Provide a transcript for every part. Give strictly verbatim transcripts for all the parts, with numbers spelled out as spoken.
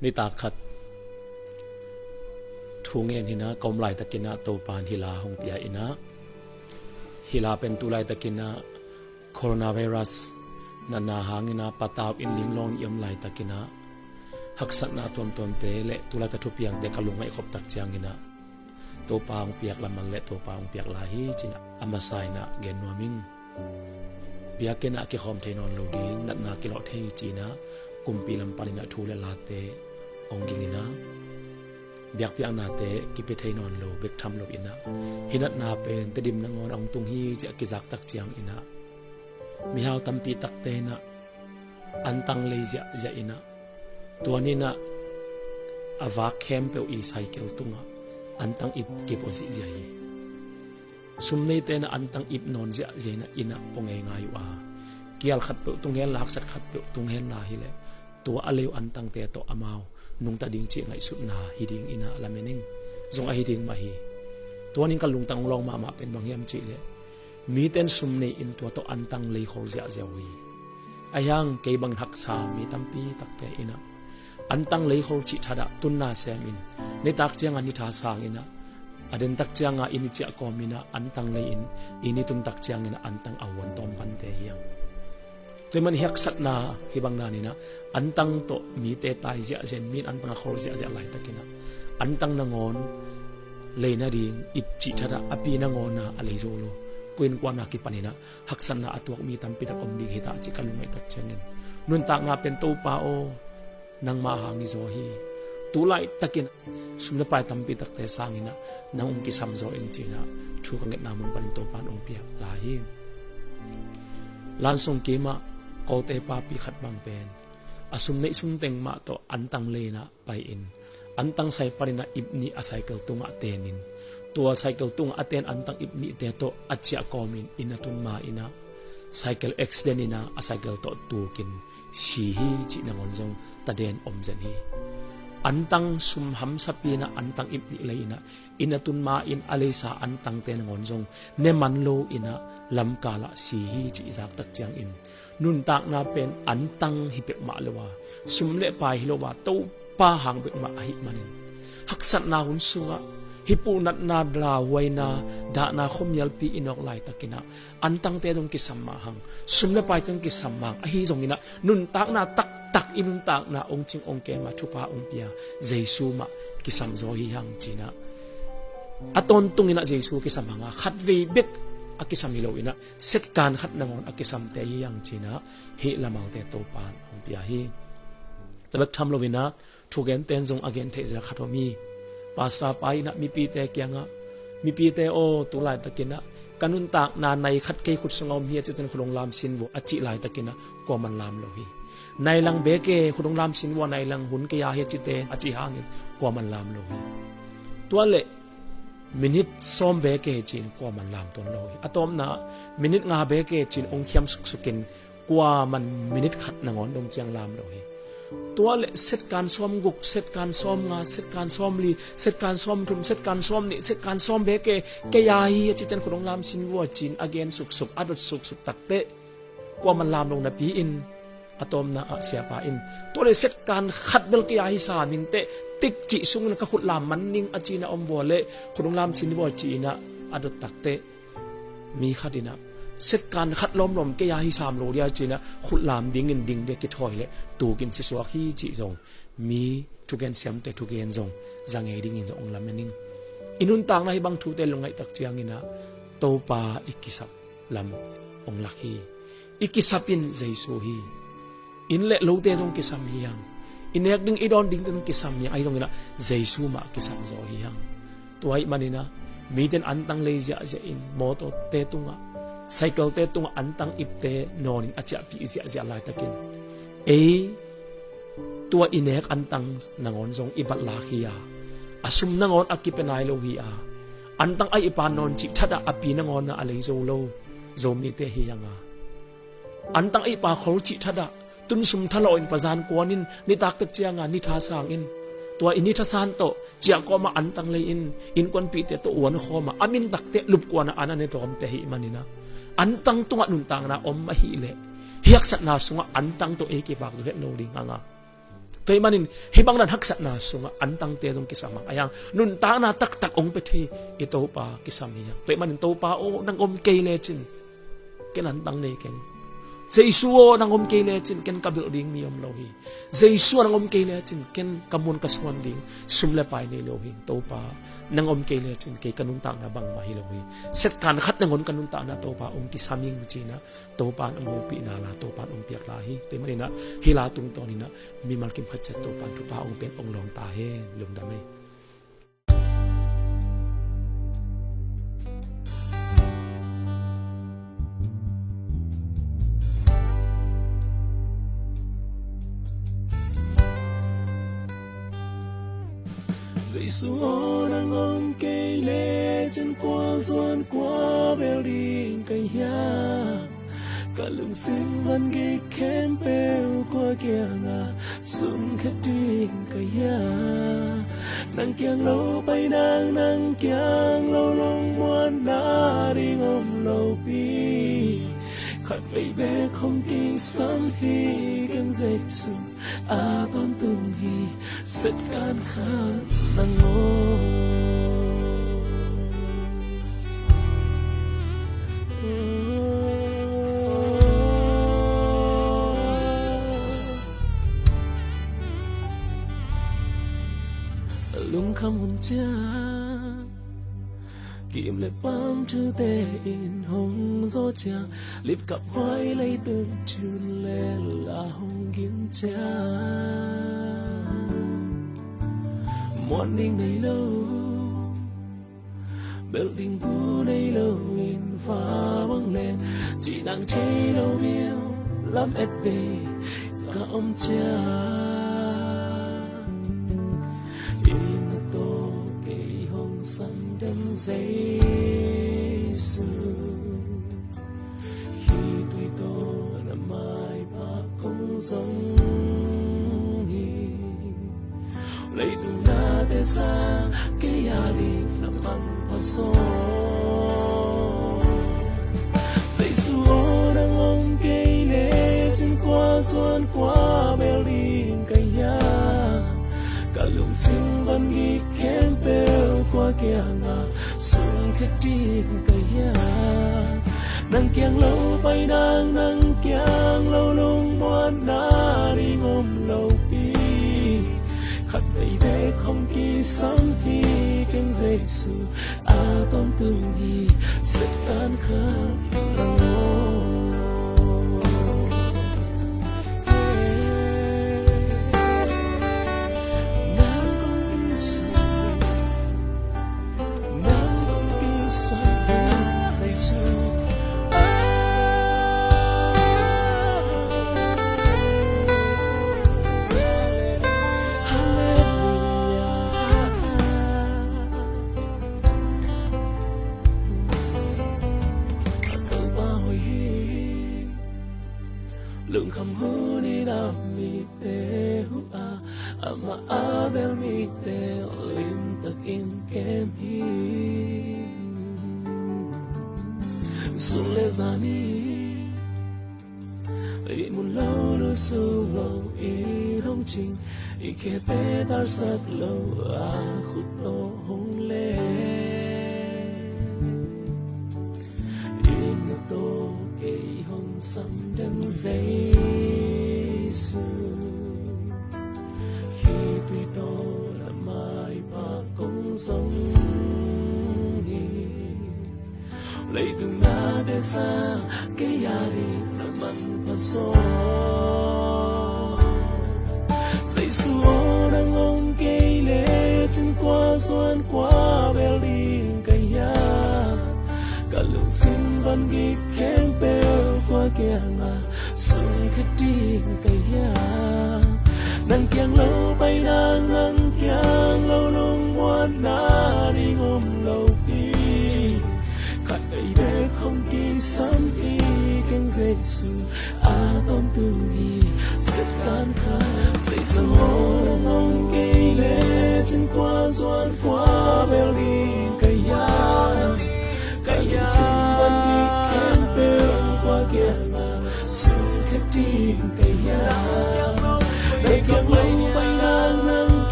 Nitak khat thu ngen hi-in ah, ka om laitakin ah Topa'n hih la hong pia in ah, hih la pen tu laitakin ah coronavirus natna hangin ah patau in linglawng i om laitakin ah, haksatna tuamtuamte le tu laitak thupiangte ka lungngaih khop tak ciangin ah, Topa hong piak laman le Topa hong piak la hi ci-in ah a masa in ah gen nuam ing. Biakinn ah kikhawm thei nawn lo ding, natna kilawh thei ci-in ah kumpi lam panin ah thu le late hong ging in ah, biakpiaknate kipia thei nawn lo bek tham lo in ah, hih natna pen Tedim nangawn a hong tung hi ci-a kizak tak ciangin ah, mihau tampi takte in ah antang lei ziahziah in ah, tua ni-in ah a vak khempeuh i cycle tungah antang ip kip aw ziahziah hi. Sum neite in ah antang ip nawn ziahziah in ah, inn ah pua ngeingai uh a, kial khatpeuh tung henla, haksat khatpeuh tung henla hileh, tua a lei uh antangte tawh amau nungta ding cih ngaihsutna hi ding in ah lamen ing. Zong ahi ding mah hi. Tua ni-in ka lungtang lawng mahmah pen bang hiam cih leh, mite in sum nei-in tua tawh antang lei khol ziahziah uh hi. Ahi hang kei bangin haksa mi tampi takte in ah antang lei khol cih thadah tunna semin, nitak ciangah ni tha sangin ah, a dentak ciangah i ni ciah kawmin ah antang lei-in, i ni tuntak ciangin ah antang a huan tawm pante hi hang. Tua ahih manin haksatna hih bang dan in ah, antang tawh mite tai ziahziah in, mi in antang a khol ziahziah laitakin ah, antang nangawn lei nading ip cih thadah a pi nangawn ah a lei zo lo, kua innkuan ah kipanin ah haksatna a tuak mi tampi tak om ding hi ta cih ka lungngaih tak ciangin, nuntakna pen Topa aw, nangmah hang hi zaw hi. Tu laitakin sum le pai tampi takte sangin ah nang hong kisam zaw ing ci-in ah thu ka ngetna mun panin Topa'n hong piak la hi. Lansong kimah Kawlte papi khat bang pen a sum neih sum teng mah tawh antang lei-in ah pai-in, antang sai panin ah ip nih a cycle tungah tenin, tua cycle tungah a ten antang ip nihte tawh a ciah kawmin inn a tun ma-in ah, cycle accident in ah a cycle tawh tukin si hi cih nangawn zong taden om zen hi. Antang sum hamsapi-in ah antang ip nih lei-in ah inn a tun ma-in a leisa antangte nangawn zong ne man lo-in ah lamkalah si hi cih i zak tak ciangin, nuntakna pen antang hi peuhmah lo a, sum le pai hi lo a, Topa hang bekmah ahih manin, haksatna hun sungah hih puhnatna, lauhuaina, dahna khuamialpi i nawk laitakin ah antangte zong kisam mah hang, sum le paite zong kisam mah hang, ahi zongin ah nuntakna taktak, i nuntakna hong cing hong kem a thupha hong pia Jesu mah kisam zaw hi hang ci-in ah, a tawntungin ah Jesu kisam hang a, khatvei bek a kisam hi lo-in ah setkan khat nangawn a kisamte hi hang ci-in ah, hih lamalte Topa'n hong pia hi. Tua bek tham lo-in ah, thugente in zong a gen theih zel khat om hi. Pastor pa in ah mipite kiangah, mipite aw, tu laitakin ah ka nuntakna nai khat kei khut sungah om hi, a cih ciang khut hong lam sin vua a cih laitakin ah kuaman lam lo hi. Nai lang bek e, khut hong lam sin vua, nai lang hun kei a hi, a cite, a cih hangin kuaman lam lo hi. Tua leh minute sawm bek e ci-in kuaman lam tuan lo hi. A tawpna minute nga bek e ci-in hong khiam suksukin kuaman minute khat nangawn dong ciang lam lo hi. Tua leh setkan sawm guk, setkan sawm nga, setkan sawm li, setkan sawm thum, setkan sawm nih, setkan sawm bek e, kei a hi, a cih ciang khut hong lam sin vua ci-in a gen suksuk, a dot suksuk takteh kuaman lam lo napi-in, a tawpna ah siapa in, tua leh setkan khat bel kei a hi sam inteh, tik cih sungin ka khut lam man ning, a ci-in a om vua leh khut hong lam sin vua ci-in ah a dot takteh, mi khat in ah setkan khat lawmlawm kei a hi sam lo dia ci-in ah khut lam dingin ding dia kithawi leh tukin sisuak hi cih zong mi thugen siamte thugen zong za ngei dingin zong hong lamen ing. I nuntakna hih bang thute lungngaih tak ciangin ah Topa i kisap lam hong lak hi. I kisap in Jesu hi. Inn le lote zong kisam hi hang. I nek ding, i dawn dingte zong kisam hi hang. Ahi zongin ah Jesu mah kisam zaw hi hang. Tua ahih manin ah mite in antang lei ziahziah in, mawtawte tungah, cycle-te tungah antang ipte nawnin a ciahpih ziahziah laitakin, ei tua i nek antang nangawn zong i batlak hi a, a sum nangawn a kipia nai lo hi a, antang a ip a nawn cih thadah a pi nangawn ah a lei zo lo Zomite hi hang a, antang a ip a khol cih thadah tun sum thalawh in, pazan kuan in, nitak tak ciang a ni tha sang in, tua i ni tha san tawh ciah kawm a antang lei in, innkuanpihte tawh uan khawm a, a min takteh lupkuan a an a ne tawmte ahih manin ah, antang tungah nuntakna om ahih leh, hih haksatna sungah antang tawh ei kivak zo het lo ding hang a, Tua ahih manin hih bang dan haksatna sungah antangte zong kisam hang. Ahi hang nuntakna taktak hong pia thei i Topa kisam hi hang. Tua ahih manin Topa aw, nang om kei lecin ken antang nei keng. Jesu aw, nang om kei lecin ken ka bilh ding mi om lo hi. Jesu aw, nang om kei lecin ken ka muan ka suan ding sum le pai nei lo hi. Topa, nang om kei lecin kei ka nuntakna bangmah hi lo hi. Second khat nangawn ka nuntakna Topa hong kisam ing ci-in ah Topa in hong hopihna la, Topa in hong piak la hi. Tua ahih manin ah hih la tungtawn in ah mimal kim khat ciat Topa in thupha hong pia in hong lawng ta hen. Lungdam ei. Jesu aw, nang om kei lecin kua zuan kua bel ding ka hiam? Ka lungsim van gik khempeuh kua kiangah sungkhia ding ka hiam? Nang kiang lo pai nang, nang kiang lo lungmuanna ding om lopi. Khatvei bek hong kisam hi keng Jesu, a tawntung hi. Second khat nangawn. Lungkham hun ciang, kim le pam thute in hong zo ciang, lipkap huai leitung thun le la hong gin ciang, muan ding nei lo, belh ding bu nei lo in fa bang leng, cih nang thei lo viau lamet bei ka om ciang, inn a tawh kei hong sam den Jesu. Khitui tawh na maipha kong zong hi. Leitung nate sang kei a ding na manpha zaw. Jesu aw, nang om kei lecin kua zuan kua bel ding ka hiam? Ka lungsim van gik khempeuh kua kiangah sungkhia ding ka hiam? Nang kiang lo pai nang, nang kiang lo lungmuanna ding om lopi. Khatvei bek hong kisam hi keng Jesu, a tawntung hi. Second khat nangawn. Nang kong kisam, nang kong kisam hi Jesu. Halleluia. Topa hoih hi. Lungkham hun in a mite huh a, amah a bel mite limtakin kem hi. Sun le zan in ihmu lo, lusu lo in hong cing, i khete talsat lo a khut tawh hong leh. Inn a tawh kei hong sam den Jesu. Khitui tawh na maipha kong zong hi. Leitung nate sang kei a ding na manpha zaw. Jesu aw, nang om kei lecin kua zuan kua bel ding ka hiam? Ka lungsim van gik khempeuh kua kiangah sungkhia ding ka hiam? Nang kiang lo pai nang, nang kiang lo lungmuanna ding om lopi. Khatvei bek hong kisam hi keng Jesu, a tawntung hi. Second khat. Jesu aw, nang om kei lecin kua zuan kua bel ding ka hiam? Ka lungsim van gik khempeuh kua kiangah sungkhia ding ka hiam? Nang kiang lo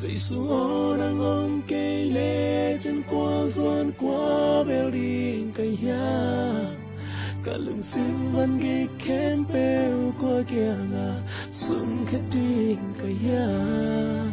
Jesu aw, nang om kei lecin kua zuan kua bel ding ka hiam? Ka lungsim van gik khempeuh kua kiangah sungkhia ding ka hiam?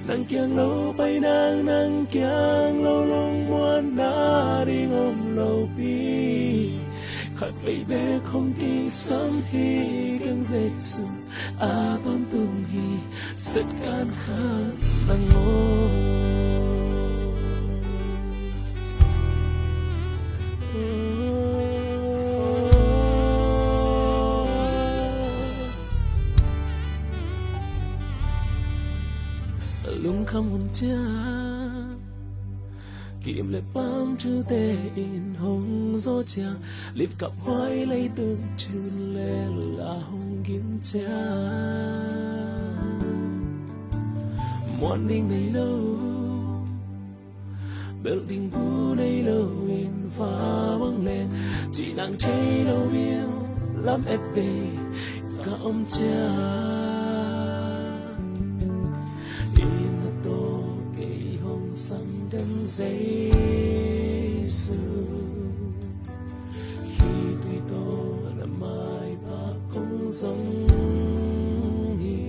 Nang kiang lo pai nang, nang kiang lo lungmuanna ding om lopi. Khatvei bek hong kisam hi keng Jesu, a tawntung hi, set kan khan nang aw. Lungkham hun ciang kim le pam thute in hong zaw ciang, lipkap huai leitung thun le la hong gim ciang, muan ding nei lo, belh ding bu nei lo in fa bang leng, ci nang thei lo mial lam et bei ka om ciang, in na tawh kei hong sang den Jesu. Khitui tawh na maipha kong zong hi.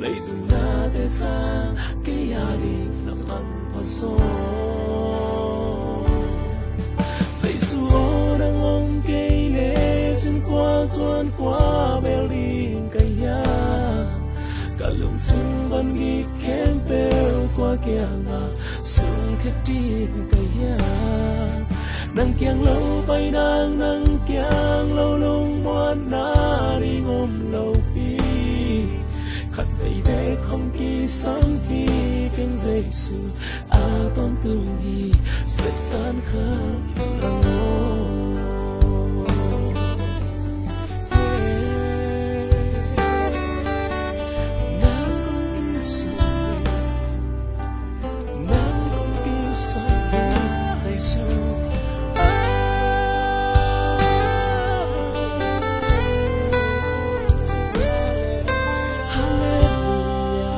Leitung nate sang kei a ding na manpha zaw. Jesu aw, nang om kei lecin kua zuan kua bel ding ka hiam? Ka lungsim van gik khempeuh kua kiangah sungkhia ding ka hiam? Nang kiang lo pai nang, nang kiang lo lungmuanna ding om lopi. Khatvei bek hong kisam hi keng Jesu, a tawntung hi, set kan khan nang aw. Nang kong kisam hi, nang kong kisam hi Jesu. Halleluia.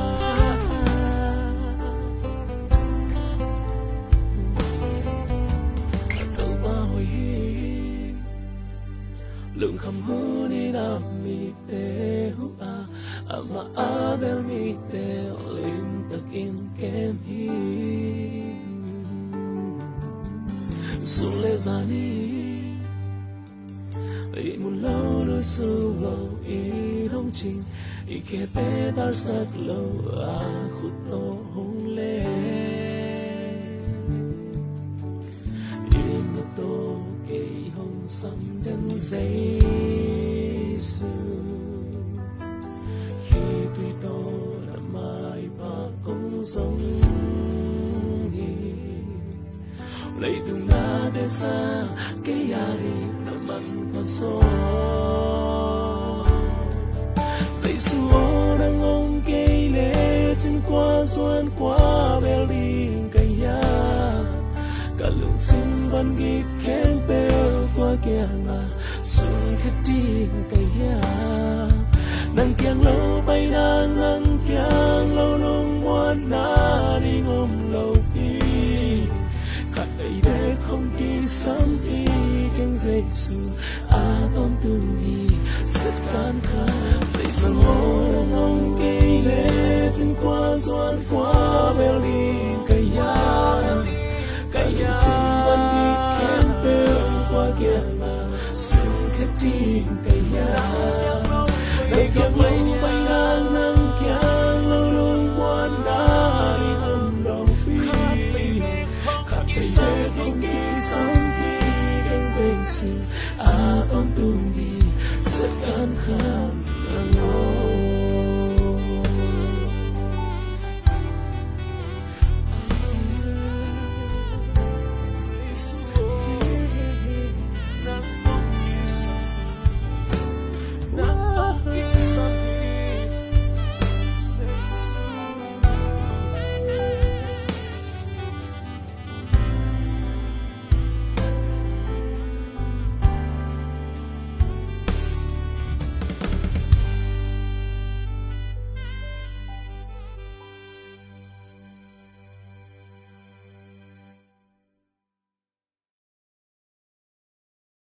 Topa hoih hi. Lungkham hun in a mite huh a, amah a bel mite limtakin kem hi. Sung le zani ihmu lo, nusia lo, i lungtang, i khete tarsak lo a, khut tawh hong leng, in na tawh kei hong sang den Jesu. Khitui tawh na maipha kong zong hi. Leitung nate sang kei a ding na manpha zaw. Jesu aw, nang om kei lecin kua zuan kua bel ding ka hiam? Ka lungsim van gik khempeuh kua kiangah sungkhia ding ka hiam? Nang kiang lo pai nang, nang kiang lo lungmuanna ding om lopi. Khatvei bek hong kisam hi keng Jesu, a tawntung hi, set kan khan. Jesu aw, nang om kei lecin kua zuan kua bel ding ka hiam? Ka lungsim van gik khempeuh kua kiangah sungkhia ding ka hiam? Nang kiang lo pai nang, nang kiang lo lungmuanna ding om lopi. Khatvei bek hong kisam hi keng Jesu, a tawntung hi, set kan khan